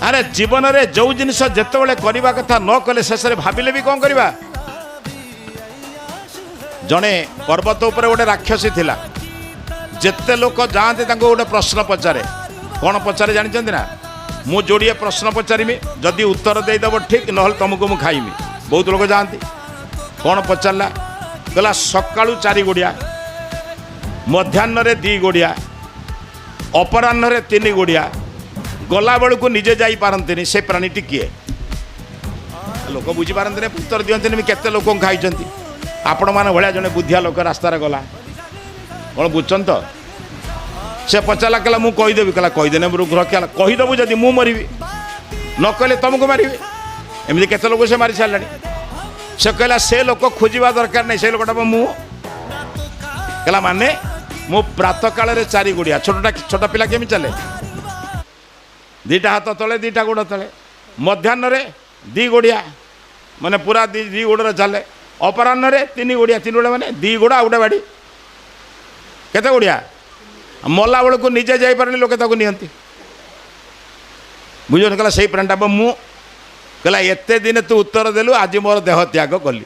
ଆରେ ଜୀବନରେ ଯେଉଁ ଜିନିଷ ଯେତେବେଳେ କରିବା କଥା ନ କଲେ ଶେଷରେ ଭାବିଲେ ବି କ'ଣ କରିବା? ଜଣେ ପର୍ବତ ଉପରେ ଗୋଟେ ରାକ୍ଷସୀ ଥିଲା। ଯେତେ ଲୋକ ଯାଆନ୍ତି, ତାଙ୍କୁ ଗୋଟେ ପ୍ରଶ୍ନ ପଚାରେ। କ'ଣ ପଚାରେ ଜାଣିଛନ୍ତି ନା? ମୁଁ ଯୋଡ଼ିଏ ପ୍ରଶ୍ନ ପଚାରିବି, ଯଦି ଉତ୍ତର ଦେଇଦେବ ଠିକ୍, ନହେଲେ ତୁମକୁ ମୁଁ ଖାଇବି। ବହୁତ ଲୋକ ଯାଆନ୍ତି। କ'ଣ ପଚାରିଲା? କହିଲା, ସକାଳୁ ଚାରି ଗୋଡ଼ିଆ, ମଧ୍ୟାହ୍ନରେ ଦୁଇ ଗୋଡ଼ିଆ, ଅପରାହ୍ନରେ ତିନି ଗୋଡ଼ିଆ, ଗଲାବେଳକୁ ନିଜେ ଯାଇପାରନ୍ତିନି, ସେ ପ୍ରାଣୀଟି କିଏ? ଲୋକ ବୁଝିପାରନ୍ତିନି, ଉତ୍ତର ଦିଅନ୍ତିନି। କେତେ ଲୋକଙ୍କୁ ଖାଇଛନ୍ତି। ଆପଣମାନେ ଭଳିଆ ଜଣେ ବୁଦ୍ଧିଆ ଲୋକ ରାସ୍ତାରେ ଗଲା। କ'ଣ ବୁଝୁଛନ୍ତି ତ? ସେ ପଚାରିଲା, କହିଲା, ମୁଁ କହିଦେବି। କହିଲା, କହିଦେନେ ରଖିଲା। କହିଦେବୁ ଯଦି ମୁଁ ମରିବି, ନ କହିଲେ ତୁମକୁ ମାରିବି। ଏମିତି କେତେ ଲୋକ ସେ ମାରି ସାରିଲାଣି। ସେ କହିଲା, ସେ ଲୋକ ଖୋଜିବା ଦରକାର ନାହିଁ, ସେ ଲୋକଟା ମୁଁ। କହିଲା, ମାନେ? ମୁଁ ପ୍ରାତଃ କାଳରେ ଚାରି ଗୋଡ଼ିଆ। ଛୋଟଟା, ଛୋଟ ପିଲା କେମିତି ଚାଲେ? ଦୁଇଟା ହାତ ତଳେ, ଦୁଇଟା ଗୋଡ଼ ତଳେ। ମଧ୍ୟାହ୍ନରେ ଦୁଇ ଗୋଡ଼ିଆ, ମାନେ ପୁରା ଦୁଇ ଗୋଡ଼ରେ ଚାଲେ। ଅପରାହ୍ନରେ ତିନି ଗୋଡ଼ିଆ। ତିନି ଗୋଡ଼ିଆ ମାନେ ଦୁଇ ଗୋଡ଼ ଆଉ ଗୋଟେ ବାଡ଼ି। କେତେ ଗୋଡ଼ିଆ? ମଲା ବେଳକୁ ନିଜେ ଯାଇପାରେନି, ଲୋକେ ତାକୁ ନିଅନ୍ତି। ବୁଝୁନ? କହିଲା, ସେଇ ପ୍ରାଣୀଟା ମୁଁ। କହିଲା, ଏତେ ଦିନ ତୁ ଉତ୍ତର ଦେଲୁ, ଆଜି ମୋର ଦେହ ତ୍ୟାଗ କଲି।